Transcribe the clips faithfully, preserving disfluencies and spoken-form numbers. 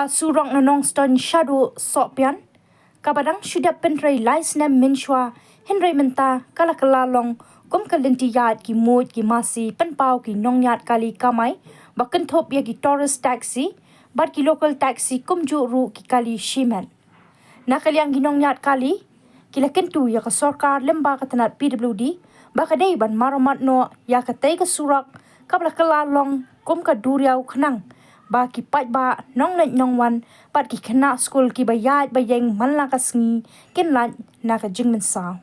Surok na Nongstoiñ shaduh Sohpian, kaba dang shu dep pyntrei lai snem mynshuwa, hynrei mynta ka la kylla long kum ka lynti ïaid ki muid ki masi pynpaw ki nongñiad kali kamai ba kynthup ïa ki tourist taxi bad ki local taxi kumjuh ruh ki kali shimet. Na ka liang ki nongñiad kali ki la kyntu ïa ka sorkar lyngba ka tnat P W D ba ka dei ban maramot noh ïa katei ka surok kaba la kylla long kum ka duriaw khnang ba ki paidbah nongleit nongwan bad ki khynnah skul kiba ïaid ba ïeng man la ka sngi kin lait na ka jingmynsaw.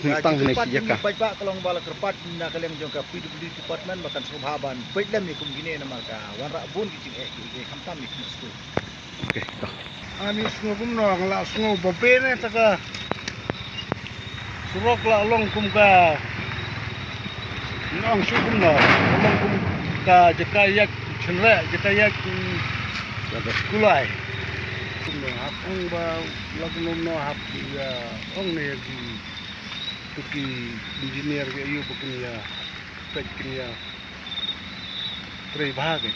Tang ne ki ïa ka. Paidbah ka long ba la kyrpad na ka liang jong ka P W D department ba kan sngewbha ban peit lem ïa kum kine namar ka wanrah bun ki jingeh ki, ki khamtam ïa ki skul. Okay, to. Ani sngew kumno, nga la sngew ba bun eh ta ka surok la long kum ka, nong shu kumno, long kum ka jaka ïaid chynreh, jaka ïaid, mm, kulai. Kumno hap ong ba la kumno hap ïa ong ne ki, ki engineer ki ayu ba kin ïa peit kin ïa trei bha ki.